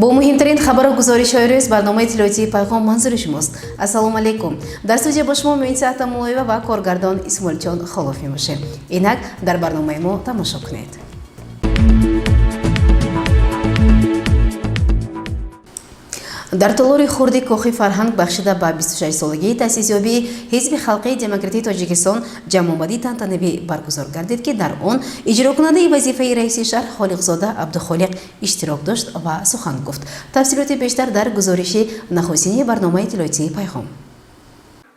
Бо муҳимтарин хабару гузоришҳои рӯз барномаи иттилоотии «Пайғом» манзури шумост. Ассалому алайкум! Дар студия бо шумо Муинса Атамуллоева ва коргардон Исмоилҷон Холов мебошем. Инак дар барномаи мо тамошо кунед. Дар толори хурди Кохи фарҳанг бахшида ба 26-солагии таъсисёбии Ҳизби халқии демократии Тоҷикистон ҷамъомадии тантанавӣ баргузор гардид, ки дар он иҷрокунандаи вазифаи раиси шаҳр Холиқзода Абдухолиқ иштирок дошт ва сухан гуфт. Тафсилоти бештар дар гузориши нахустини барномаи иттилоотии «Пайғом».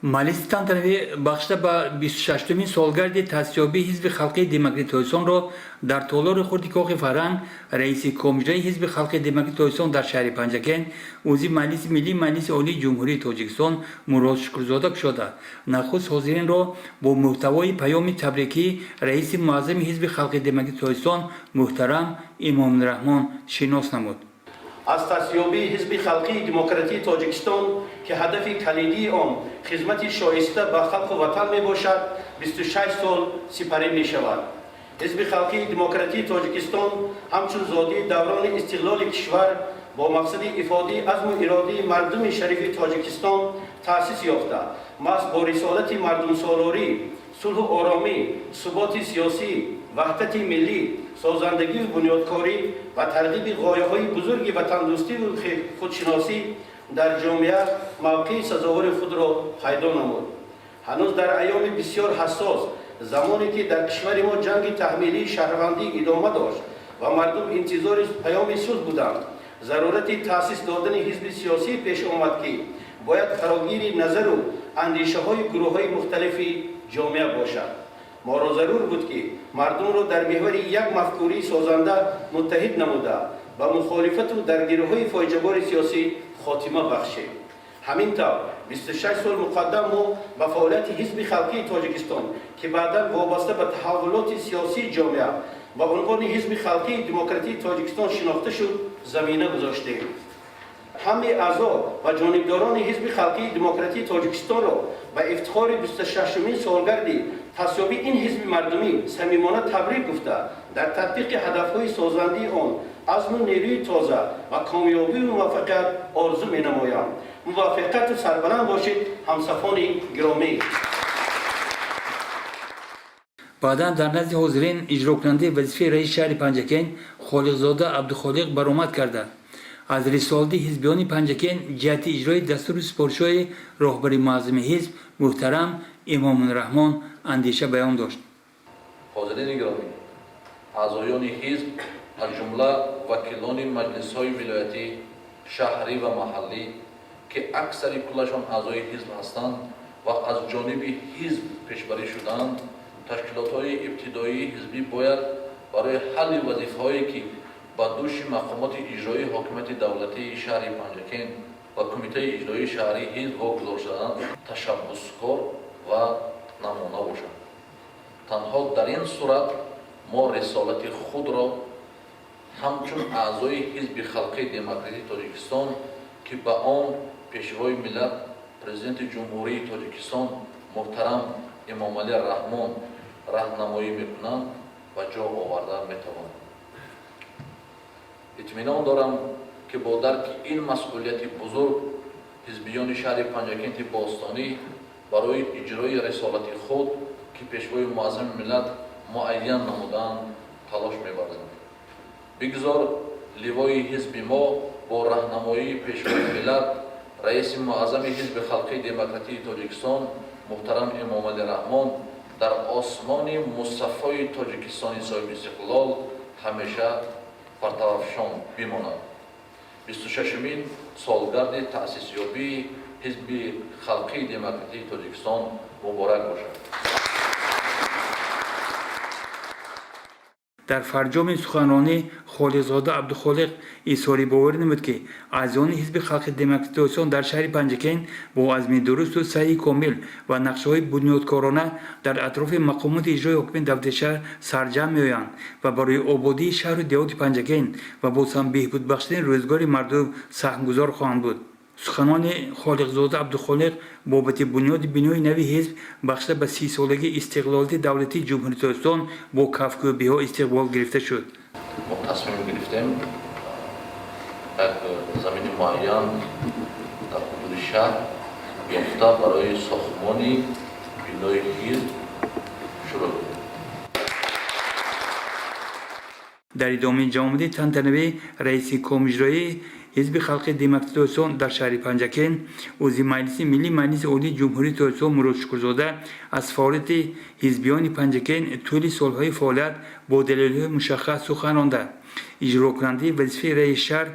Маҷлиси тантанавӣ бахшида ба 26-умин солгарди таъсисёбии Ҳизби халқии демократии Тоҷикистонро дар толори хурди Кохи фарҳанг раиси Кумитаи Ҳизби халқии демократии Тоҷикистон дар шаҳри Панҷакент, узви Маҷлиси Миллии Маҷлиси Олии Ҷумҳурии Тоҷикистон Мурод Шукурзода кушода. Нахуст ҳозиринро бо мӯҳтавои паёми табрикӣ раиси муаззами Ҳизби халқии демократии Тоҷикистон муҳтарам Эмомалӣ Раҳмон шинос намуд. Аз таъсисёбии Ҳизби халқии демократии Тоҷикистон, ки ҳадафи калидии он хизмати шоиста ба халқу ватан мебошад, 26 сол сипарӣ мешавад. Ҳизби халқии демократии Тоҷикистон ҳамчун зодии даврони истиқлоли кишвар бо мақсади ифодаи азму иродии мардуми шарифи Тоҷикистон таъсис ёфта, маҳз бо рисолати мардумсолорӣ, сулҳу оромӣ, суботи сиёсӣ, ваҳдати миллӣ, созандагию бунёдкорӣ ва тарғиби ғояҳои бузурги ватандӯстиву худшиносӣ дар ҷомеа мавқеи сазовори худро пайдо намуд. Ҳанӯз дар айёми бисёр ҳассос, замоне ки дар кишвари мо ҷанги таҳмилии шаҳрвандӣ идома дошт ва мардум интизори паёми сулҳ буданд, зарурати таъсис додани ҳизби сиёсӣ пеш омад, ки бояд фарогири назару андешаҳои гурӯҳҳои мухталифи ҷомеа бошад. Моро зарур буд, ки мардумро дар меҳвари як мафкурии созанда муттаҳид намуда, ба мухолифату даргириҳои фоиҷабори сиёсӣ хотима бахшем. Ҳамин тавр, 26 сол муқаддам мо ба фаъолияти Ҳизби халқии Тоҷикистон, ки баъдан вобаста ба таҳаввулоти сиёсии ҷомеа ба унвони Ҳизби халқии демократии Тоҷикистон шинохта шуд, замина гузоштем. Ҳамаи аъзо ва ҷонибдорони Ҳизби халқии демократии Тоҷикистонро ба ифтихори 26-умин солгарди таъсисёбии ин ҳизби мардумӣ самимона табрик гуфта, дар татбиқи ҳадафҳои созандии он азму нерӯи тоза ва комёбию муваффақият орзу менамоям. Муваффақияту сарбаланд бошед, ҳамсафони гиромӣ! Баъдан дар назди ҳозирин иҷрокунандаи вазифаи раиси шаҳри Панҷакент Холиқзода Абдухолиқ баромад карда, аз рисолати ҳизбиёни Панҷакент ҷиҳати иҷрои дастуру супоришҳои роҳбари муаззами ҳизб муҳтарам Эмомалӣ Раҳмон андеша баён дошт. Ҳозирини гиромӣ, аъзоёни ҳизб, аз ҷумла вакилони маҷлисҳои вилоятӣ, шаҳрӣ ва маҳаллӣ, ки аксари куллашон аъзои ҳизб ҳастанд ва аз ҷониби ҳизб пешбарӣ шудаанд, ташкилотҳои ибтидоии ҳизбӣ бояд барои ҳалли вазифаҳое, ки ба дӯши мақомоти иҷроии ҳокимияти давлатии шаҳри Панҷакент ва Кумитаи иҷроии шаҳрии ҳизб вогузор шудаанд, ташаббускор ва намуна бошанд. Танҳо дар ин сурат мо рисолати худро ҳамчун аъзои Ҳизби халқии демократии Тоҷикистон, ки ба он Пешвои миллат, Президенти Ҷумҳурии Тоҷикистон муҳтарам Эмомалӣ Раҳмон раҳнамоӣ мекунанд, ба ҷо оварда метавонем. Итминон дорам, ки бо дарки ин масъулияти бузург ҳизбиёни шаҳри Панҷакенти бостонӣ барои иҷрои рисолати худ, ки Пешвои муаззами миллат муайян намудаанд, талош меварзанд. Бигзор ливои ҳизби мо бо раҳнамоии Пешвои миллат, раиси муаззами Ҳизби халқии демократии Тоҷикистон муҳтарам Эмомалӣ Раҳмон дар осмони мусаффои Тоҷикистони соҳибистиқлол ҳамеша партавафшон бимонад. 26-умин солгарди таъсисёбии Ҳизби халқии демократии Тоҷикистон муборак бошад! Дар фарҷоми суханронӣ Холиқзода Абдухолиқ изҳори боварӣ намуд, ки аъзоёни Ҳизби халқи демократии Тоҷикистон дар шаҳри Панҷакент бо азми дурусту саъйи комил ва нақшаҳои бунёдкорона дар атрофи мақомоти иҷрои ҳокимияти давлати шаҳр сарҷамъ меоянд ва барои ободии шаҳру деҳоти Панҷакент ва боз ҳам беҳбуд бахшидани рӯзгори мардум саҳмгузор хоҳанд буд. Суханони Холиқзода Абдухолиқ бобати бунёди бинои нави ҳизб бахшида ба 30-солагии истиқлолияти давлатии Ҷумҳурии Тоҷикистон бо кафкӯбиҳо истиқбол гирифта шуд. Мо тасмим гирифтем. Як замини муайян дар ҳудуди шаҳр ёфта барои сохтмони бинои ҳизб шурӯъ. Дар идомаи ҷамъомади тантанавӣ раиси Комиҷроии Ҳизби халқи демократии Тоҷикистон дар шаҳри Панҷакент, узви Маҷлиси Миллии Маҷлиси Олии Ҷумҳурии Тоҷикистон Мурод Шукурзода аз фаъолияти ҳизбиёни Панҷакент тӯли солҳои фаъолият бо далелҳои мушаххас сухан ронда, иҷрокунандаи вазифаи раиси шаҳр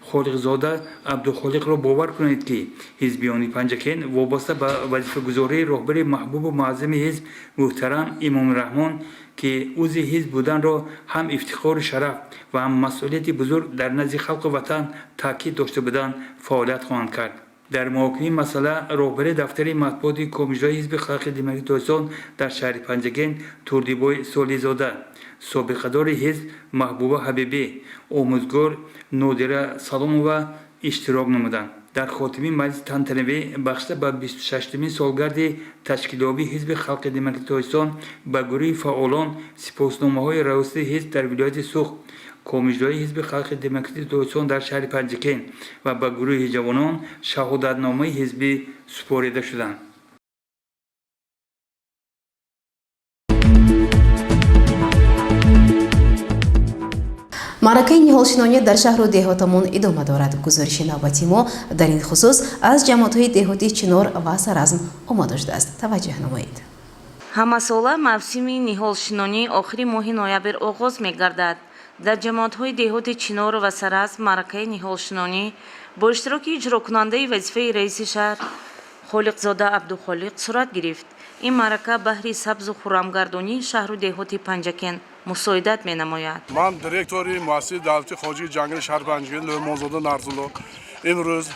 Холиқзода Абдухолиқро бовар кунед, ки ҳизбиёни Панҷакент вобаста ба вазифагузории роҳбари маҳбубу муаззами ҳизб муҳтарам Эмомалӣ Раҳмон, ки узви ҳизб буданро ҳам ифтихору шараф ва ҳам масъулияти бузург дар назди халқу ватан таъкид дошта буданд, фаъолият хоҳанд кард. Дар муҳокимаи масъала роҳбари дафтари матбуоти Комиҷрои Ҳизби халқи демократии Тоҷикистон дар шаҳри Панҷакент Турдибой Солизода, собиқадори ҳизб Маҳбуба Ҳабибӣ, омӯзгор Нодира Саломова иштирок намуданд. Дар хотимаи маҷлиси тантанавӣ бахшида ба 26-умин солгарди ташкилёбии Ҳизби халқи демократии Тоҷикистон ба гурӯҳи фаъолон сипосномаҳои раёсати ҳизб дар вилояти Суғд, Комиҷрои Ҳизби халқи демократии Тоҷикистон дар шаҳри Панҷакент ва ба гурӯҳи ҷавонон шаҳодатномаи ҳизбӣ супорида шуданд. Маъракаи ниҳолшинонӣ дар шаҳру деҳотамон идома дорад. Гузориши навбати мо дар ин хусус аз ҷамоатҳои деҳоти Чинор ва Саразм омода шудааст. Таваҷҷӯҳ намоед. Ҳамасола мавсими ниҳолшинонӣ охири моҳи ноябр оғоз мегардад. Дар ҷамоатҳои деҳоти Чинор ва Саразм маъракаи ниҳолшинонӣ бо иштироки иҷрокунандаи вазифаи раиси шаҳр Холиқзода Абдухолиқ сурат гирифт. Ин маърака баҳри сабзу хуррамгардонии шаҳру деҳоти Панҷакент мусоидат менамояд. Ман директори муассисаи давлатии хоҷагии ҷангали шаҳри Панҷакент Лӯмонзода Нарзулло имрӯз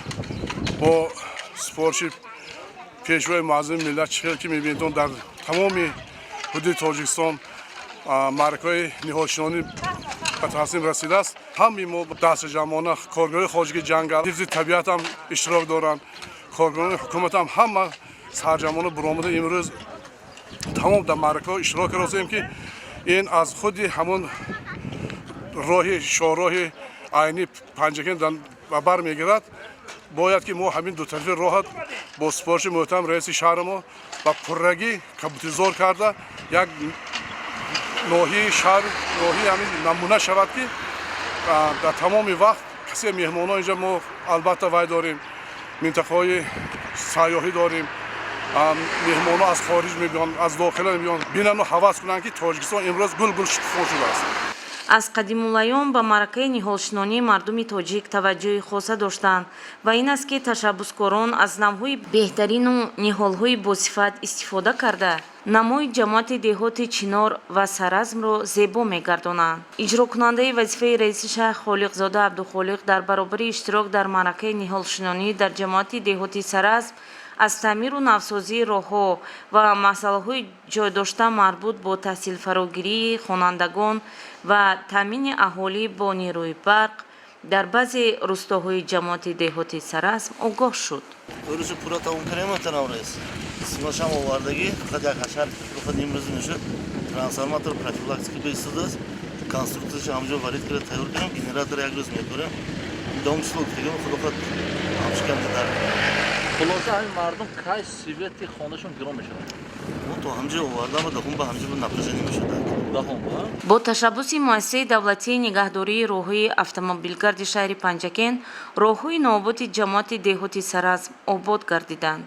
бо супориши пешвои муаззами миллат, чӣ хел ки мебинедон, дар тамоми ҳудуди Тоҷикистон маъракаҳои ниҳолшинонӣ ба тасним расидааст. Ҳамаи мо дастаҷамъона, коргарони хоҷагии ҷангал, ҳифзи табиатам иштирок доранд, коргарони ҳукуматам ҳама сарҷамъона буромада имрӯз тамом дар маъракаҳо иштирок кардаем, ки ин аз худи ҳамон роҳи шоҳроҳи айни Панҷакент ба бар мегирад. Бояд ки мо ҳамин дутарафи роҳат бо супориши муҳтарам раиси шаҳри мо ба пуррагӣ кабутизор карда як ноҳияи шаҳр, ноҳияи ҳамин намуна шавад, ки дар тамоми вақт касе меҳмонон инҷа мо албатта вай дорем, минтақаҳои сайёҳӣ дорем, меҳмонон аз хориҷ мебиёнд, аз дохила мебиёнд, бинану ҳавас кунанд, ки Тоҷикистон имрӯз гул-гул шукуфон шудааст. Аз қадимулайём ба маъракаи ниҳолшинонӣ мардуми тоҷик таваҷҷӯҳи хоса доштанд ва ин аст, ки ташаббускорон аз навъҳои беҳтарину ниҳолҳои босифат истифода карда, намои ҷамоати деҳоти Чинор ва Саразмро зебо мегардонанд. Иҷрокунандаи вазифаи раиси шаҳр Холиқзода Абдухолиқ дар баробари иштирок дар маъракаи ниҳолшинонӣ дар ҷамоати деҳоти Саразм аз таъмиру навсозии роҳҳо ва масъалаҳои ҷойдошта марбут бо таҳсилфарогирии хонандагон ва таъмини аҳолӣ бо нерӯи барқ дар баъзе рустоҳои ҷамоати деҳоти Саразм огоҳ шуд. Рӯзи пурра тамом кардем, муҳтарам раис. Симашам овардагӣ, фақат як ҳашар фақат имрӯз мешуд. Трансформатор профилактика беистодааст. Конструкцияш ҳамҷо варид карда тайёр кардем, генератор як рӯз мебарем. Дом число гуфтагим, худо хоҳад ҳамшикам дар. Хулоса, ҳамин мардум кай свети хонашон гирон мешавад? Мо то ҳамҷо овардам ва дахун ба ҳамҷо напряжение мешуд. Дахун ба? Бо ташаббуси муассисаи давлатии нигаҳдории роҳҳои автомобилгарди шаҳри Панҷакент роҳҳои ноободи ҷамоати деҳоти Саразм обод гардиданд.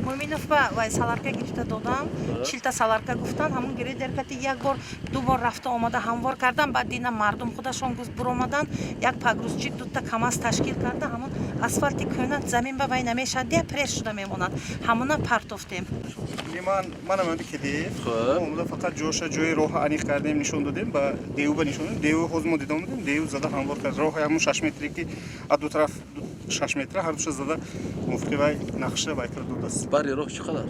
Муъминов ба вай солярка гирифта додам, 40-та солярка гуфтан, ҳамун грейдер кати як бор, ду бор рафта омада ҳамвор кардам. Баъд дина мардум худашон буромадан, як погрузчик, дута КамАЗ ташкил карда, ҳамун асфалти кӯна замин ба вай намешад, дия пресс шуда мемонад, ҳамуна партофтем. Ман манам ҳамин кедиев омада, фақат ҷоша, ҷои роҳа аниқ кардем, нишон додем, ба деуба нишон додем. Деу ҳозир мо дида омадем, деу зада ҳамвор кард роҳи ҳамун 6 метре, ки аз ду тараф 6 метра, ҳар душа зада мувофиқи вай нақша вай карда додааст. Бари роҳ чӣ қадар?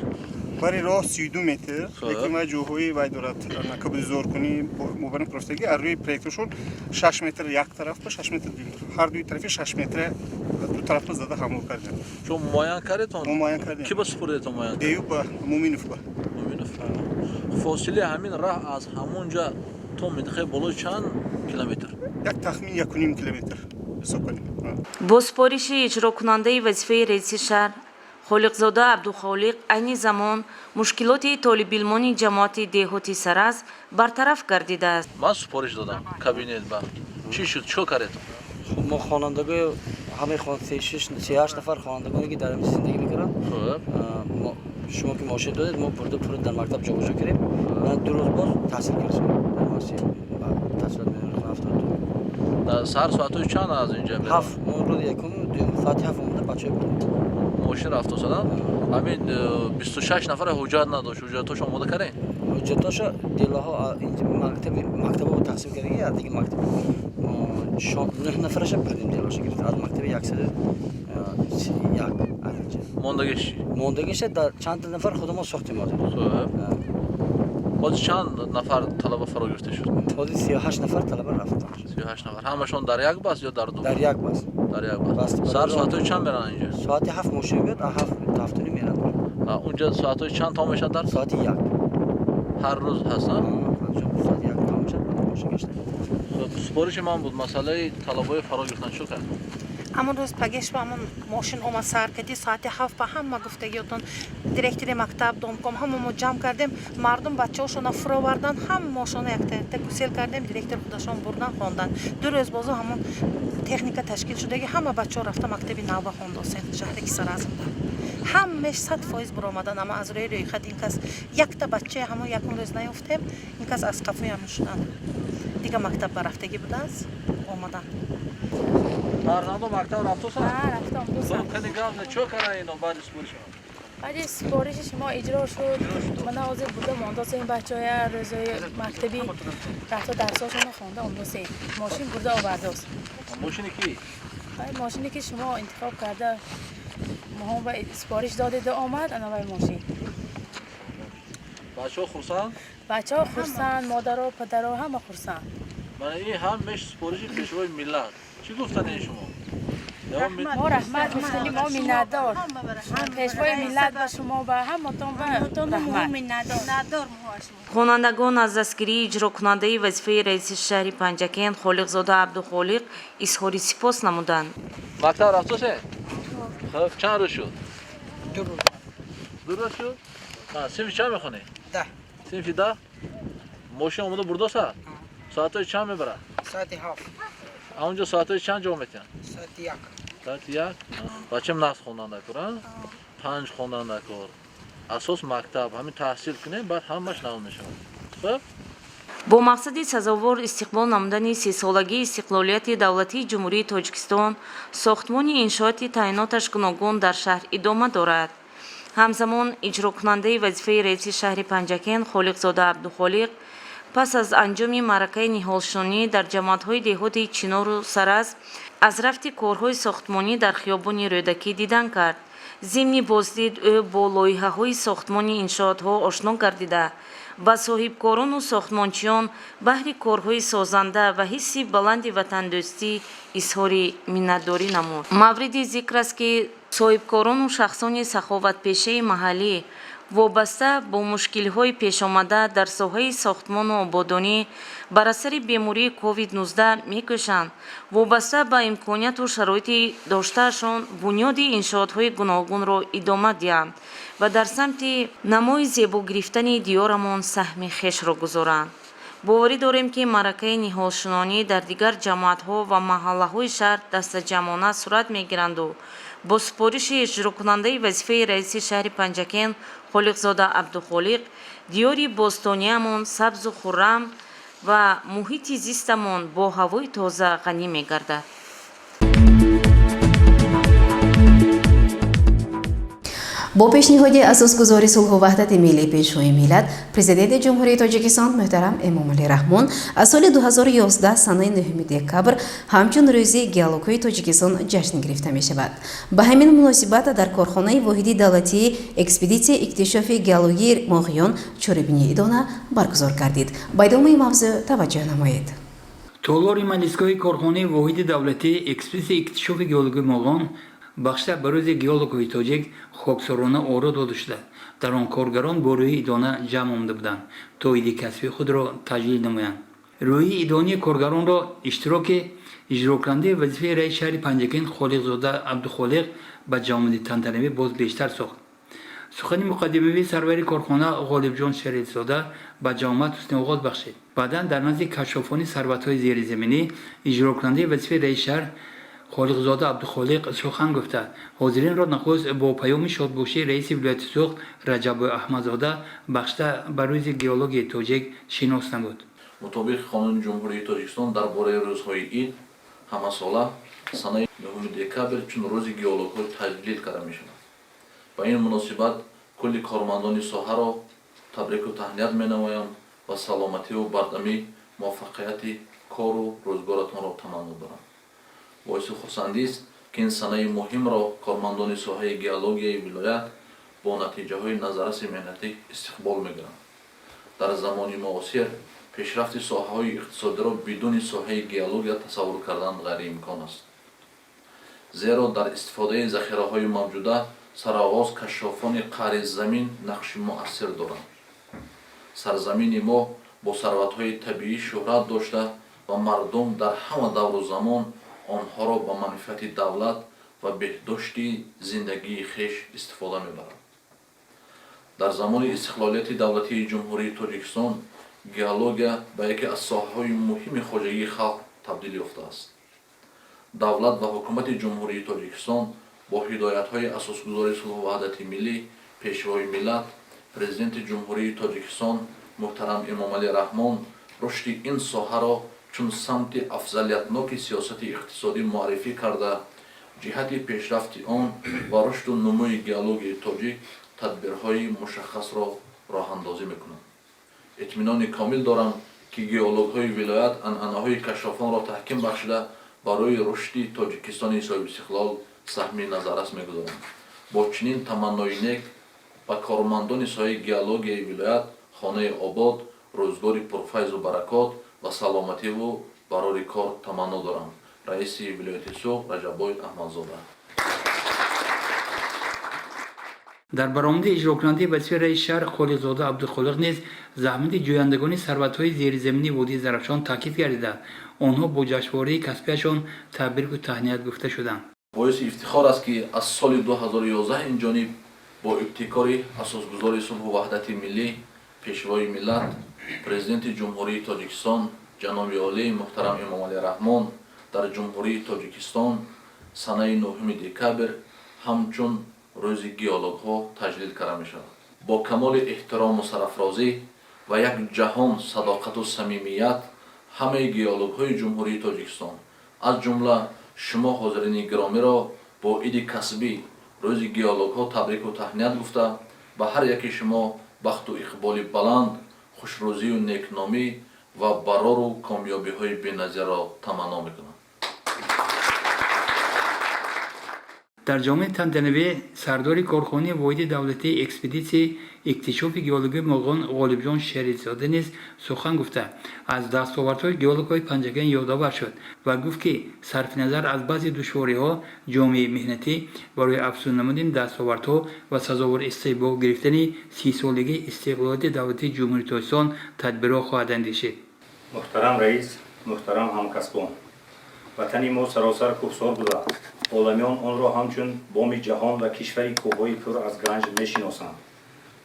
Бари роҳ 32 метр, лекин вай ҷоҳои вай дорад, кабудизоркунӣ мобарин профтагӣ аз рӯи проекташон 6 метр як тараф ба 6 метр дуюм тараф, ҳар дуи тарафи 6 метра ду тарафа зада ҳамвор кардем. Шумо муайян кардетон? Мо муайян кардем. Ки ба супурдетон муайян? Дею ба Муминов ба. Муминов. Фосилаи ҳамин раҳ аз ҳамон ҷа то минтақаи боло чанд километр? Як тахмин 1,5 километр. Ҳисоб кунем. Бо супориши иҷрокунандаи вазифаи раиси шаҳр Холиқзода Абдухолиқ, айни замон мушкилоти толибилмони ҷамоати деҳоти Саразм бартараф гардидааст. Ман супориш додам кабинет ба чӣ шуд, чӣ кардед? Мо хонандагои ҳамаи 38 нафар хонандагоне, ки дар ҳамин зиндагӣ мекунанд, шумо ки мошин додед, мо бурда пурра дар мактаб ҷобаҷо кардем. 2 рӯз боз таҳсил кардем дар муассиса, таҳсилот меёнем 72. Саҳар соатҳои чанд аз инҷа? 7. Мо рӯзи якум, дуюм соати 7 омада, бачаҳо бурдем. Мошин рафтосадан ҳамин 26 нафара ҳуҷҷат надошт, ҳуҷҷатҳошо омода кардем. Ҳуҷҷатҳошо делаҳо мактаби мактабо тақсим кардаги, аз диги мактаб нӯҳ нафараша бурдем, делаша гирифта аз мактаби 101 аз инҷа. Мондагиш? Мондагиша дар чанд нафар худамон сохтем ҳозир. Ҳозир чанд нафар талаба фаро гирифта шуд? Ҳозир 38 нафар талаба рафт. 38 нафар ҳамашон дар як бас ё дар ду? Дар як бас. Дар як бас. Саҳар соатҳои чанд меранд инҷа? Соати 7 мошин меяд, 7, 7:30 меранд. Унҷа соатҳои чанд тамом мешавад дарс? Соати 1. Ҳар рӯз ҳаст? Соати 1 тамом мешавад, мошин гашта. Супориши ман буд масъалаи талабаҳои фаро гирифтан, чӣ кард? Ҳамон рӯз пагеш ба ҳамон мошин омад, саҳар кади соати 7 ба ҳама гуфтагиётон, директори мактаб, домком, ҳама мо ҷамъ кардем, мардум бачаҳошона фуровардан, ҳамаошона якта якта гусел кардем, директор худашон бурдан, хондан. 2 рӯз бозу ҳамон техника ташкил шудаги, ҳама бачаҳо рафта мактаби навба хондосем, шаҳри Кисаразмда. Ҳамеш 100% буромадан, ама аз рӯи рӯйхат ин кас якта бачаи ҳамон якум рӯз наёфтем, ин кас аз қафои ҳамон шудан, дига мактаб ба рафтагӣ будааст, омадан. Фарзандо мактаб рафтосан? Рафтам. Кани гап не, чо кардан ино баъди супориши? Баъди супориши шумо иҷро шуд. Мана ҳозир бурда мондосем бачаҳоя, рӯзои мактабӣ рафта, дарсошонро хонда омдосем. Мошин бурда овардост. Мошини ки? Мошине ки шумо интихоб карда, моҳо ба супориш додеду омад анавай мошин. Бачаҳо хурсанд? Бачаҳо хурсанд, модаро, падаро ҳама хурсанд. Мана ин ҳамеш супориши Пешвои миллат. Чӣ гуфтани шумо? Мо раҳмат гуфтани, мо миннатдор Пешвои миллат ба шумо, ба ҳаматон ба раҳмат. Хонандагон аз дастгирии иҷрокунандаи вазифаи раиси шаҳри Панҷакент Холиқзода Абдухолиқ изҳори сипос намуданд. Мактаб рафтосе? Хуб, чанд рӯз шуд? 2 рӯз. 2 рӯз шуд. Синфи чанд мехонӣ? 10. Синфи 10. Мошин омода бурдоса, соатҳои чанд мебарад? Соати 7. Онҷо соатҳои чанд ҷавоб метиҳанд? Соати 1. Соати 1. Бачам нағз хондан дакор, панҷ хондан дакор. Асос мактаб, ҳамин таҳсил кунем, баъд ҳамаш нағз мешавад. Хуб. Бо мақсади сазовор истиқбол намудани 30-солагии истиқлолияти давлатии Ҷумҳурии Тоҷикистон сохтмони иншооти таъиноташ гуногун дар шаҳр идома дорад. Ҳамзамон иҷрокунандаи вазифаи раиси шаҳри Панҷакент Холиқзода Абдухолиқ пас аз анҷоми маъракаи ниҳолшинонӣ дар ҷамоатҳои деҳоти Чинору Саразм аз рафти корҳои сохтмонӣ дар хиёбони Рӯдакӣ дидан кард. Зимни боздид ӯ бо лоиҳаҳои сохтмони иншоотҳо ошно гардида, ба соҳибкорону сохтмончиён баҳри корҳои созанда ва ҳисси баланди ватандӯстӣ изҳори миннатдорӣ намуд. Мавриди зикр аст, ки соҳибкорону шахсони саховатпешаи маҳаллӣ вобаста бо мушкилиҳои пешомада дар соҳаи сохтмону ободонӣ бар асари бемории COVID-19 мекӯшанд вобаста ба имконияту шароити доштаашон бунёди иншоотҳои гуногунро идома диҳанд ва дар самти намои зебо гирифтани диёрамон саҳми хешро гузоранд. Боварӣ дорем, ки маъракаи ниҳолшинонӣ дар дигар ҷамоатҳо ва маҳаллаҳои шаҳр дастаҷамъона сурат мегиранду бо супориши иҷрокунандаи вазифаи раиси шаҳри Панҷакент Холиқзода Абдухолиқ диёри бостониямон сабзу хуррам ва муҳити зистамон бо ҳавои тоза ғанӣ мегардад. Бо пешниҳоди асосгузори сулҳу ваҳдати миллӣ, Пешвои миллат, Президенти Ҷумҳурии Тоҷикистон муҳтарам Эмомалӣ Раҳмон аз соли 2011 санаи 9 декабр ҳамчун Рӯзи геологҳои Тоҷикистон ҷашн гирифта мешавад. Ба ҳамин муносибат дар корхонаи воҳиди давлатии экспедитсияи иктишофи геологии Моғиён чорабинии идона баргузор гардид. Ба идомаи мавзӯъ таваҷҷӯҳ намоед. Толори маҷлисгоҳи корхонаи воҳиди давлатии экспедитсияи иктишофи геологии Моғон бахшида ба Рӯзи геологҳои тоҷик хоксорона оро дода шуда, дар он коргарон бо рӯҳи идона ҷамъ омада буданд, то иди касбии худро таҷлил намоянд. Рӯҳи идонии коргаронро иштироки иҷрокунандаи вазифаи раиси шаҳри Панҷакент Холиқзода Абдухолиқ ба ҷамъомади тантанавӣ боз бештар сохт. Сухани муқаддимавии сарвари корхона Ғолибҷон Шарифзода ба ҷамъомад ҳусни оғоз бахшид. Баъдан дар назди кашшофони сарватҳои зеризаминӣ иҷрокунандаи вазифаи раиси шаҳр Холиқзода Абдухолиқ сухан гуфта, ҳозиринро нахуст бо паёми шодбошии раиси вилояти Суғд Раҷаббой Аҳмадзода бахшида ба Рӯзи геологияи тоҷик шинос намуд. Мутобиқи Қонуни Ҷумҳурии Тоҷикистон дар бораи рӯзҳои ид, ҳамасола санаи 9 декабр чун Рӯзи геологҳо таҷлил карда мешавад. Ба ин муносибат кулли кормандони соҳаро табрику таҳният менамоям ва саломативу бардамӣ, муваффақияти кору рӯзгоратонро таманно дорам. Боиси хурсандист, ки ин санаи муҳимро кормандони соҳаи геологияи вилоят бо натиҷаҳои назарраси меҳнатӣ истиқбол мегиранд. Дар замони муосир пешрафти соҳаҳои иқтисодиро бидуни соҳаи геология тасаввур кардан ғайриимкон аст, зеро дар истифодаи захираҳои мавҷуда сароғоз кашшофони қаъри замин нақши муассир доранд. Сарзамини мо бо сарватҳои табиӣ шӯҳрат дошта ва мардум дар ҳама давру замон онҳоро ба манфиати давлат ва беҳдошти зиндагии хеш истифода мебаранд. Дар замони истиқлолияти давлатии Ҷумҳурии Тоҷикистон геология ба яке аз соҳаҳои муҳими хоҷагии халқ табдил ёфтааст. Давлат ва ҳукумати Ҷумҳурии Тоҷикистон бо ҳидоятҳои Асосгузори сулҳу ваҳдати миллӣ, Пешвои миллат, Президенти Ҷумҳурии Тоҷикистон муҳтарам Эмомалӣ Раҳмон рушди ин соҳаро чун самти афзалиятноки сиёсати иқтисодӣ муаррифӣ карда, ҷиҳати пешрафти он ва рушду нумӯи геологияи тоҷик тадбирҳои мушаххасро роҳандозӣ мекунанд. Итминони комил дорам, ки геологҳои вилоят анъанаҳои кашшофонро таҳким бахшида, барои рушди Тоҷикистони соҳибистиқлол саҳми назаррас мегузоранд. Бо чунин таманнои нек ба кормандони соҳаи геологияи вилоят хонаи обод, рӯзгори пурфайзу баракот ва саломативу барори кор таманно дорам. Раиси вилояти Суғд Раҷаббой Аҳмадзода. Дар баромади иҷрокунандаи вазифаи раиси шаҳр Холиқзода Абдухолиқ низ заҳмати ҷӯяндагони сарватҳои зеризаминии водии Зарафшон таъкид гардида, онҳо бо ҷашнвораи касбиашон табрику таҳният гуфта шуданд. Боиси ифтихор аст, ки аз соли 2011 ин ҷониб бо ибтикори Асосгузори сулҳу ваҳдати миллӣ, Пешвои миллат, Президенти Ҷумҳурии Тоҷикистон ҷаноби олӣ муҳтарам Эмомалӣ Раҳмон дар Ҷумҳурии Тоҷикистон санаи 9 декабр ҳамчун Рӯзи геологҳо таҷлил карда мешавад. Бо камоли эҳтирому сарафрозӣ ва як ҷаҳон садоқату самимият ҳамаи геологҳои Ҷумҳурии Тоҷикистон, аз ҷумла шумо ҳозирини гиромиро бо иди касбӣ, Рӯзи геологҳо табрику таҳният гуфта, ба ҳар яки шумо бахту иқболи баланд, хушрӯзию некномӣ ва барору комёбиҳои беназирро таманно мекунам. Дар ҷомеи тантанавӣ сардори корхонаи воҳиди давлатии экспедитсияи иктишофи геологии Моғон Ғолибҷон Шарифзода низ сухан гуфта, аз дастовардҳои геологҳои Панҷакент ёдовар шуд ва гуфт, ки сарфи назар аз баъзе душвориҳо ҷомеаи меҳнатӣ барои афзун намудани дастовардҳо ва сазовор истиқбол гирифтани 30-солагии истиқлолияти давлатии Ҷумҳурии Тоҷикистон тадбирҳо хоҳад андешид. Муҳтарам раис, муҳтарам ҳамкасбон, ватани мо саросар кӯҳсор буда, оламиён онро ҳамчун боми ҷаҳон ва кишвари кӯҳҳои пур аз ганҷ мешиносанд.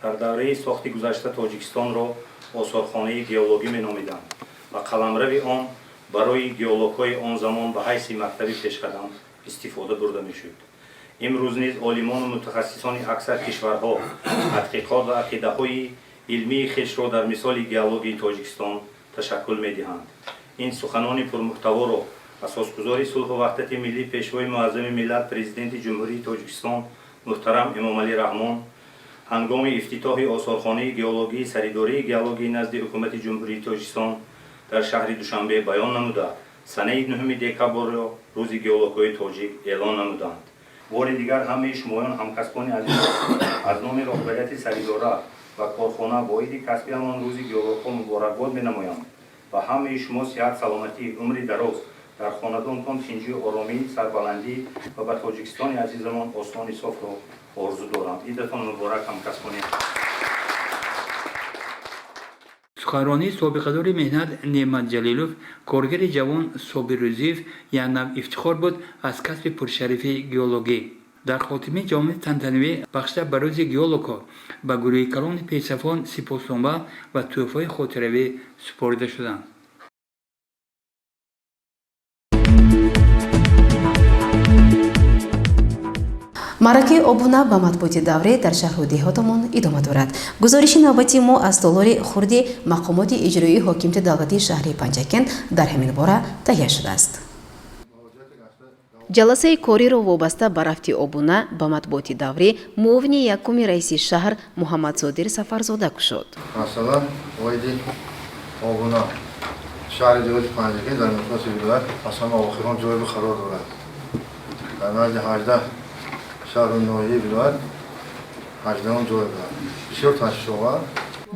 Дар давраи сохти гузашта Тоҷикистонро осорхонаи геологӣ меномиданд ва қаламрави он барои геологҳои он замон ба ҳайси мактаби пешқадам истифода бурда мешуд. Имрӯз низ олимону мутахассисони аксар кишварҳо тадқиқот ва ақидаҳои илмии хешро дар мисоли геологияи Тоҷикистон ташаккул медиҳанд. Ин суханони пурмуҳтаворо Асосгузори сулҳу ваҳдати миллӣ, Пешвои муаззами миллат, Президенти Ҷумҳурии Тоҷикистон муҳтарам Эмомалӣ Раҳмон ҳангоми ифтитоҳи осорхонаи геологии Саридораи геологии назди Ҳукумати Ҷумҳурии Тоҷикистон дар шаҳри Душанбе баён намуда, санаи 9 декабрро Рӯзи геологҳои тоҷик эълон намуданд. Бори дигар ҳамаи шумоён, ҳамкасбони азиз, аз номи роҳбарияти саридора ва корхона бо иди касбиамон, Рӯзи геологҳо, муборакбод менамоям ва ҳамаи шумо сиҳат, саломатӣ, умри дароз, дар хонадонтон тинҷию оромӣ, сарбаландӣ ва ба Тоҷикистони азизамон осмони софро орзу дорам. Идатон муборак, ҳамкасбони. Суханронии собиқадори меҳнат Неъмат Ҷалилов, коргари ҷавон Собир Рӯзиев як нав ифтихор буд аз касби пуршарафи геологӣ. Дар хотимаи ҷамъомади тантанавӣ, бахшида ба Рӯзи геологҳо, ба гурӯҳи калони пешсафон сипоснома ва тӯҳфаҳои хотиравӣ супорида шуданд. Маъракаи обуна ба матбуоти даврӣ дар шаҳру деҳотамон идома дорад. Гузориши навбати мо аз толори хурди мақомоти иҷроии ҳокимияти давлатии шаҳри Панҷакент дар ҳамин бора таҳия шудааст. Ҷаласаи кориро вобаста ба рафти обуна ба матбуоти даврӣ муовини якуми раиси шаҳр Муҳаммадсодир Сафарзода кушод. Масалан, оиди обуна шаҳри деҳоти Панҷакент дар миқёси вилоят аз ҳама охирон ҷойгоҳ қарор дорад. Дар назди 18 шаҳру ноҳияи вилоят 18-ум ҷой дорад. Бисёр ташвишовар.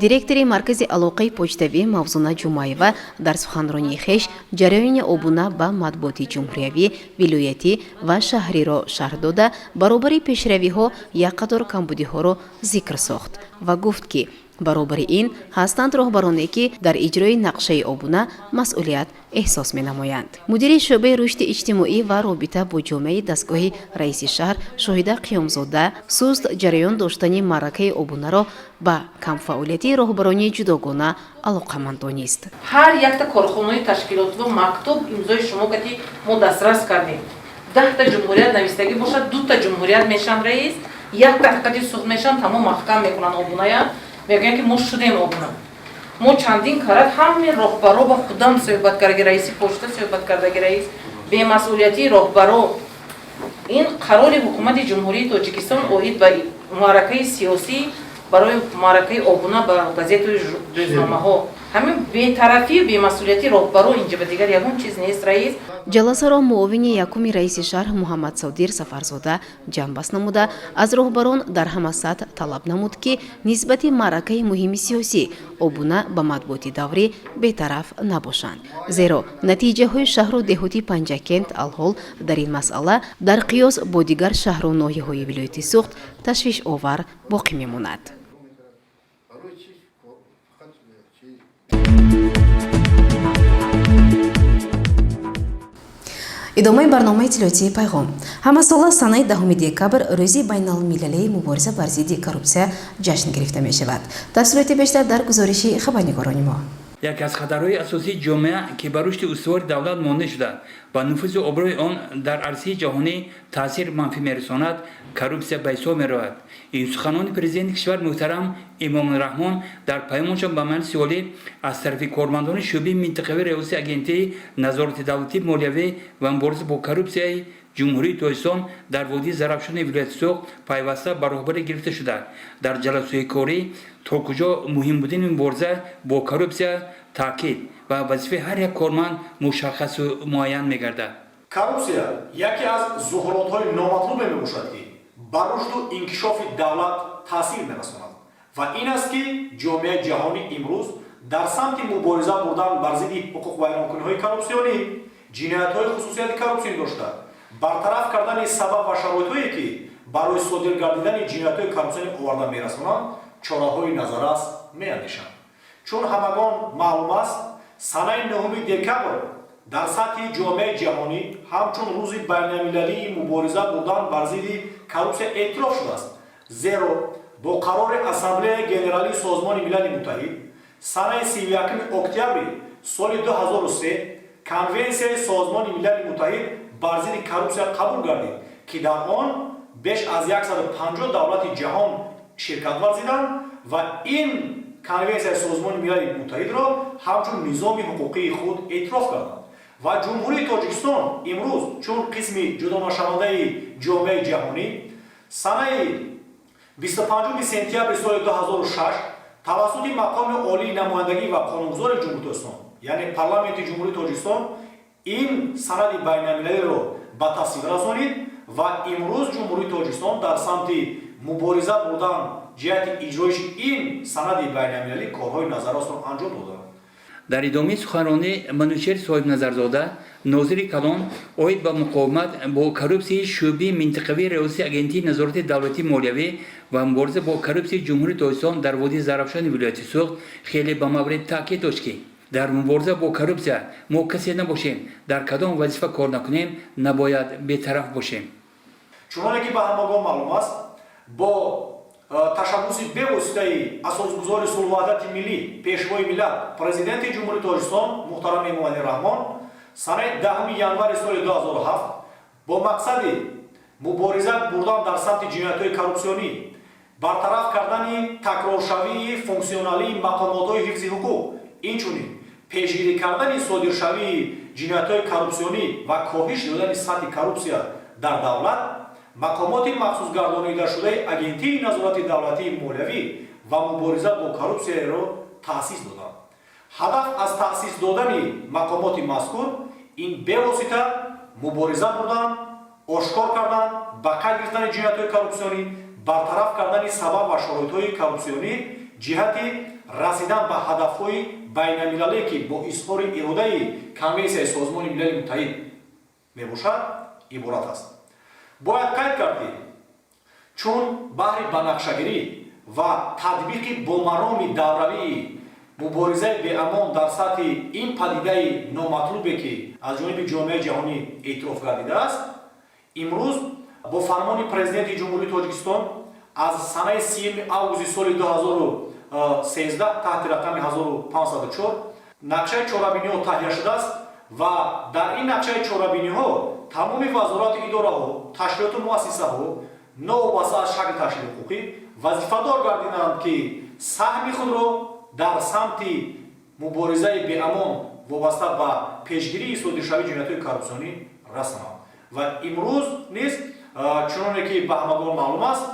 Директори маркази алоқаи почтавӣ Мавзуна Ҷумаева дар суханронии хеш ҷараёни обуна ба матбуоти ҷумҳуриявӣ, вилоятӣ ва шаҳриро шарҳ дода, баробари пешравиҳо як қатор камбудиҳоро зикр сохт ва гуфт, ки баробари ин ҳастанд роҳбароне, ки дар иҷрои нақшаи обуна масъулият эҳсос менамоянд. Мудири шӯъбаи рушди иҷтимоӣ ва робита бо ҷомеаи дастгоҳи раиси шаҳр Шоҳида Қиёмзода суст ҷараён доштани маъракаи обунаро ба камфаъолияти роҳбарони ҷудогона алоқаманд донист. Ҳар якта корхонаи ташкилотво мактуб имзои шумо кати мо дастрас кардем. 10-та ҷумҳурият навистагӣ бошад, дута ҷумҳурият мешанд, раис, якта ҳақиқати суғ мешанд, тамом маҳкам мекунанд обуная, мегӯянд, ки мо шудем обуна. Мо чандин карат ҳамаи роҳбаро ба худам суҳбат кардаги, раиси почта суҳбат кардаги, раис, бемасъулиятии роҳбаро. Ин қарори ҳукумати Ҷумҳурии Тоҷикистон оид ба маъракаи сиёсӣ барои маъракаи обуна ба газету рӯзномаҳо, ҳамин бетарафию бемасъулиятии роҳбаро, инҷа ба дигар ягон чиз нест, раис. Ҷаласаро муовини якуми раиси шаҳр Муҳаммадсодир Сафарзода ҷамъбаст намуда, аз роҳбарон дар ҳама сатҳ талаб намуд, ки нисбати маъракаи муҳими сиёсӣ обуна ба матбуоти даврӣ бетараф набошанд, зеро натиҷаҳои шаҳру деҳоти Панҷакент алҳол дар ин масъала дар қиёс бо дигар шаҳру ноҳияҳои вилояти Суғд ташвишовар боқӣ мемонад. Идомаи барномаи иттилоотии Пайғом. Ҳамасола санаи 10 декабр Рӯзи байналмилалии мубориза бар зидди коррупсия ҷашн гирифта мешавад. Тафсилоти бештар дар гузориши хабарнигорони мо. Яке аз хатарҳои асосии ҷомеа, ки ба рушди устувори давлат монеъ шуда, ба нуфузу обрӯи он дар арсаи ҷаҳонӣ таъсир манфӣ мерасонад, коррупсия ба ҳисоб меравад. Ин суханони президенти кишвар муҳтарам Эмомалӣ Раҳмон дар паёмашон ба Маҷлиси Олӣ аз тарафи кормандони шӯъбаи минтақавии Раёсати Агентии назорати давлатии молиявӣ ва мубориза бо коррупсияи Ҷумҳурии Тоҷикистон дар водии Зарафшони вилояти Суғд пайваста ба роҳбарӣ гирифта шуда, дар ҷаласаҳои корӣ то куҷо муҳим будани мубориза бо коррупсия таъкид ва вазифаи ҳар як корманд мушаххасу муайян мегардад. Коррупсия яке аз зуҳуротҳои номатлубе мебошад, ки ба рушду инкишофи давлат таъсир мерасонад, ва ин аст, ки ҷомеаи ҷаҳонӣ имрӯз дар самти мубориза бурдан бар зидди ҳуқуқвайронкуниҳои коррупсионӣ, ҷиноятҳои хусусияти коррупсионӣ дошта, бартараф кардани сабаб ва шароитҳое, ки барои содир гардидани ҷиноятҳои коррупсионӣ оварда мерасонанд, чораҳои назаррас меандешанд. Чун ҳамагон маълум аст, санаи 9 декабр дар сатҳи ҷомеаи ҷаҳонӣ ҳамчун Рӯзи байналмилалии мубориза бурдан бар зидди коррупсия эътироф шудааст, зеро бо қарори Ассамблеяи Генералии Созмони Милали Муттаҳид санаи 31 октябри соли 2003 Конвенсияи Созмони Милали Муттаҳид бар зидди коррупсия қабул гардид, ки дар он беш аз 150 давлати ҷаҳон ширкат варзиданд ва ин Конвенсияи Созмони Милали Муттаҳидро ҳамчун низоми ҳуқуқии худ эътироф карданд. Ва Ҷумҳурии Тоҷикистон имрӯз чун қисми ҷудонашавандаи ҷомеаи ҷаҳонӣ санаи 25 сентябри соли 2006 тавассути мақоми олии намояндагӣ ва қонунгузори Ҷумҳурии Тоҷикистон, яъне Парламенти Ҷумҳурии Тоҷикистон, ин санади байналмилалиро ба тасвиб расонид ва имрӯз Ҷумҳурии Тоҷикистон дар самти мубориза бурдан ҷиҳати иҷроиши ин санади байналмилалӣ корҳои назаррасро анҷом доданд. Дар идомаи суханронӣ Манучеҳр Соҳибназарзода, нозири калон оид ба муқовимат бо коррупсияи шӯъбаи минтақавии Риёсати Агентии назорати давлатии молиявӣ ва мубориза бо коррупсияи Ҷумҳурии Тоҷикистон дар водии Зарафшони вилояти Суғд хеле ба маврид таъкид дошт, ки дар мубориза бо коррупсия мо касе набошем, дар кадом вазифа кор накунем, набояд бетараф бошем. Чуноне ки ба ҳамагон маълум аст, бо ташаббуси бевоситаи асосгузори сулҳу ваҳдати миллӣ, Пешвои миллат, Президенти Ҷумҳурии Тоҷикистон муҳтарам Эмомалӣ Раҳмон санаи 10 январи соли 2007 бо мақсади мубориза бурдан дар самти ҷиноятҳои коррупсионӣ, бартараф кардани такроршавии функсионалии мақомотҳои ҳифзи ҳуқуқ, инчунин пешгирӣ кардани содиршавии ҷиноятҳои коррупсионӣ ва коҳиш додани сатҳи коррупсия дар давлат, мақомоти махсусгардонидашудаи Агентии назорати давлатии молиявӣ ва мубориза бо коррупсияро таъсис доданд. Ҳадаф аз таъсис додани мақомоти мазкур ин бевосита мубориза бурдан, ошкор кардан, ба қайд гирифтани ҷиноятҳои коррупсионӣ, бартараф кардани сабаб ва шароитҳои коррупсионӣ ҷиҳати расидан ба ҳадафҳои байналмилалие, ки бо изҳори иродаи Конвенсияи Созмони Милали Муттаҳид мебошад, иборат аст. Бояд қайд кард, ки чун баҳри банақшагирӣ ва татбиқи бомароми давравии муборизаи беамон дар сатҳи ин падидаи номатлубе, ки аз ҷониби ҷомеаи ҷаҳонӣ эътироф гардидааст, имрӯз бо фармони Президенти Ҷумҳурии Тоҷикистон аз санаи 3 августи соли 2013 таҳти рақами 1504 нақшаи чорабиниҳо таҳия шудааст ва дар ин нақшаи чорабиниҳо тамоми вазорату идораҳо, ташкилоту муассисаҳо новобаста аз шакли ташкили ҳуқуқӣ вазифадор гардиданд, ки саҳми худро дар самти муборизаи беамон вобаста ба пешгирии содиршавии ҷиноятҳои коррупсионӣ расонанд. Ва имрӯз низ, чуноне ки ба ҳамагон маълум аст,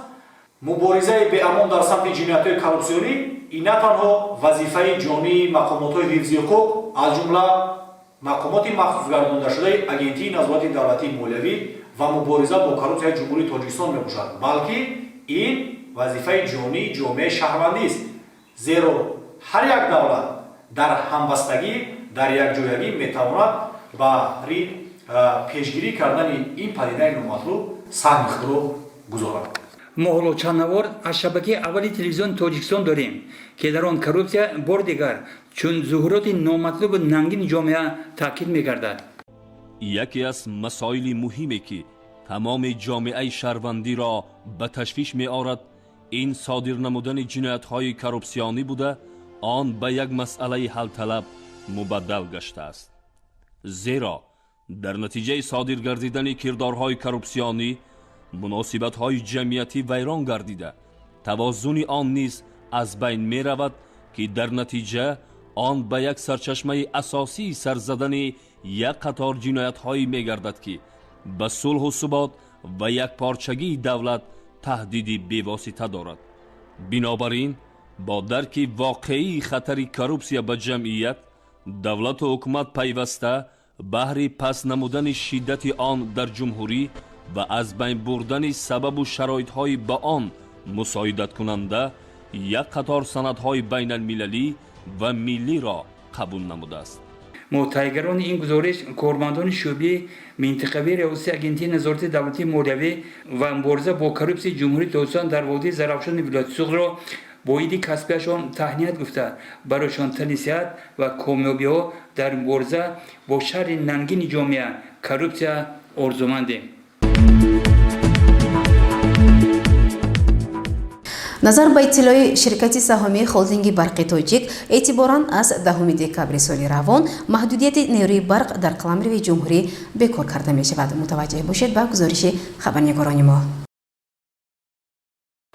муборизаи беамон дар самти ҷиноятҳои коррупсионӣ ин на танҳо вазифаи ҷонии мақомотҳои ҳифзи ҳуқуқ, аз ҷумла мақомоти махсусгардондашудаи Агентии назорати давлатии молиявӣ ва мубориза бо коррупсияи Ҷумҳурии Тоҷикистон мебошад, балки ин вазифаи ҷонии ҷомеаи шаҳрвандист, зеро ҳар як давлат дар ҳамбастагӣ, дар якҷоягӣ метавонад баҳри пешгирӣ кардани ин падидаи номатлуб саҳми худро гузорад. Мо ҳоло чанд навор аз шабакаи аввали телевизиони Тоҷикистон дорем, ки дар он коррупсия бори дигар чун зуҳуроти номатлубу нангини ҷомеа таъкид мегардад. Яке аз масоили муҳиме, ки тамоми ҷомеаи шаҳрвандиро ба ташвиш меорад, ин содир намудани ҷиноятҳои коррупсионӣ буда, он ба як масъалаи ҳалталаб мубаддал гаштааст, зеро дар натиҷаи содир гардидани кирдорҳои коррупсионӣ муносибатҳои ҷамъиятӣ вайрон гардида, тавозуни он низ аз байн меравад, ки дар натиҷа он ба як сарчашмаи асосии сарзадани як қатор ҷиноятҳое мегардад, ки ба сулҳу субот ва якпорчагии давлат таҳдиди бевосита дорад. Бинобар ин, бо дарки воқеии хатари коррупсия ба ҷамъият, давлату ҳукумат пайваста баҳри паст намудани шиддати он дар ҷумҳурӣ ва аз байн бурдани сабабу шароитҳои ба он мусоидаткунанда як қатор санадҳои байналмилалӣ ва миллиро қабул намудааст. Мо таҳиягарони ин гузориш, кормандони шӯъбаи минтақавии Риёсати Агентии назорати давлатии молиявӣ ва мубориза бо коррупсияи Ҷумҳурии Тоҷикистон дар водии Зарафшони вилояти Суғдро бо иди касбияшон таҳният гуфта, барояшон тани сиҳат ва комёбиҳо дар мубориза бо шарри нангини ҷомеа коррупсия орзумандем. Назар ба иттилои ширкати саҳомии Холдинги барқи Тоҷик, эътиборан аз 10 декабри соли равон маҳдудияти нерӯи барқ дар қаламрави ҷумҳурӣ бекор карда мешавад. Мутаваҷҷеҳ бошед ба гузориши хабарнигорони мо.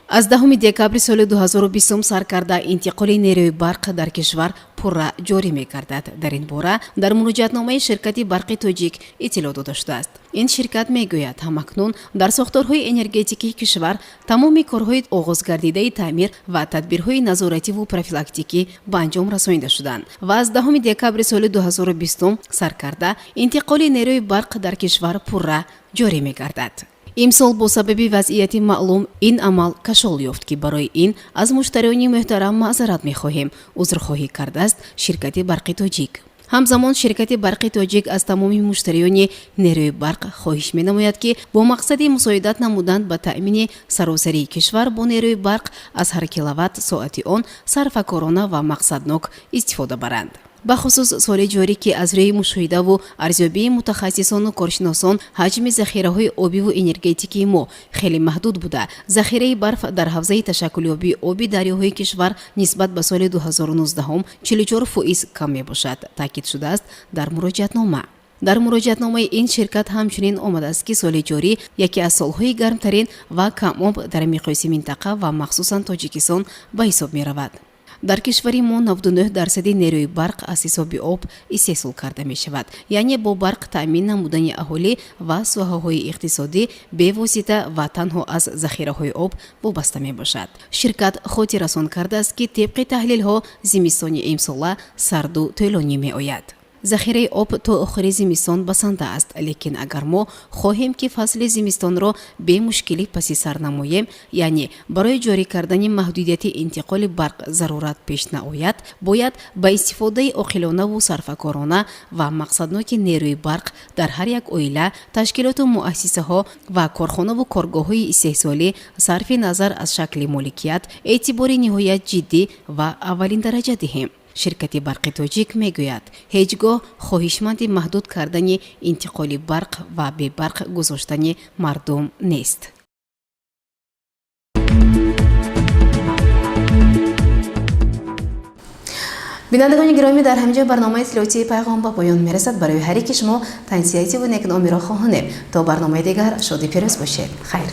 Аз 10 декабри соли 2020 сар карда интиқоли нерӯи барқ дар кишвар пурра ҷорӣ мегардад. Дар ин бора дар муроҷиатномаи ширкати барқи Тоҷик иттилоъ дода шудааст. Ин ширкат мегӯяд, ҳамакнун дар сохторҳои энергетикии кишвар тамоми корҳои оғозгардидаи таъмир ва тадбирҳои назоративу профилактикӣ ба анҷом расонида шуданд ва аз 10 декабри соли 2020 сар карда интиқоли нерӯи барқ дар кишвар пурра ҷорӣ мегардад. Имсол бо сабаби вазъияти маълум ин амал кашол ёфт, ки барои ин аз муштариёни муҳтарам маъзарат мехоҳем, узрхоҳӣ кардааст ширкати Барқи Тоҷик. Ҳамзамон ширкати Барқи Тоҷик аз тамоми муштариёни нерӯи барқ хоҳиш менамояд, ки бо мақсади мусоидат намудан ба таъмини саросарии кишвар бо нерӯи барқ аз ҳар киловатт соати он сарфакорона ва мақсаднок истифода баранд. Бахусус соли ҷорӣ, ки аз рӯи мушоҳидаву арзёбии мутахассисону коршиносон ҳаҷми захираҳои обиву энергетикии мо хеле маҳдуд буда, захираи барф дар ҳавзаи ташаккулёбии оби дарёҳои кишвар нисбат ба соли 2019 44% кам мебошад, таъкид шудааст дар муроҷиатнома. Дар муроҷиатномаи ин ширкат ҳамчунин омадааст, ки соли ҷорӣ яке аз солҳои гармтарин ва камоб дар миқёси минтақа ва махсусан Тоҷикистон ба ҳисоб меравад. Дар кишвари мо 99% нерӯи барқ аз ҳисоби об истеҳсол карда мешавад, яъне бо барқ таъмин намудани аҳолӣ ва соҳаҳои иқтисодӣ бевосита ва танҳо аз захираҳои об вобаста мебошад. Ширкат хотиррасон кардааст, ки тибқи таҳлилҳо зимистони имсола сарду тӯлонӣ меояд. Захираи об то охири зимистон басанда аст, лекин агар мо хоҳем, ки фасли зимистонро бемушкилӣ паси сар намоем, яъне барои ҷорӣ кардани маҳдудияти интиқоли барқ зарурат пеш наояд, бояд ба истифодаи оқилонаву сарфакорона ва мақсадноки нерӯи барқ дар ҳар як оила, ташкилоту муассисаҳо ва корхонаву коргоҳҳои истеҳсолӣ сарфи назар аз шакли моликият эътибори ниҳоят ҷиддӣ ва аввалиндараҷа диҳем. Ширкати Барқи Тоҷик мегӯяд, ҳеҷ гоҳ хоҳишманди маҳдуд кардани интиқоли барқ ва бебарқ гузоштани мардум нест. Бинандагони гиромӣ, дар ҳамин ҷо барномаи иттилоотии Пайғом ба поён мерасад. Барои ҳар яки шумо тансиҳативу некномиро хоҳонем. То барномаи дигар шоди пирӯз бошед. Хайр.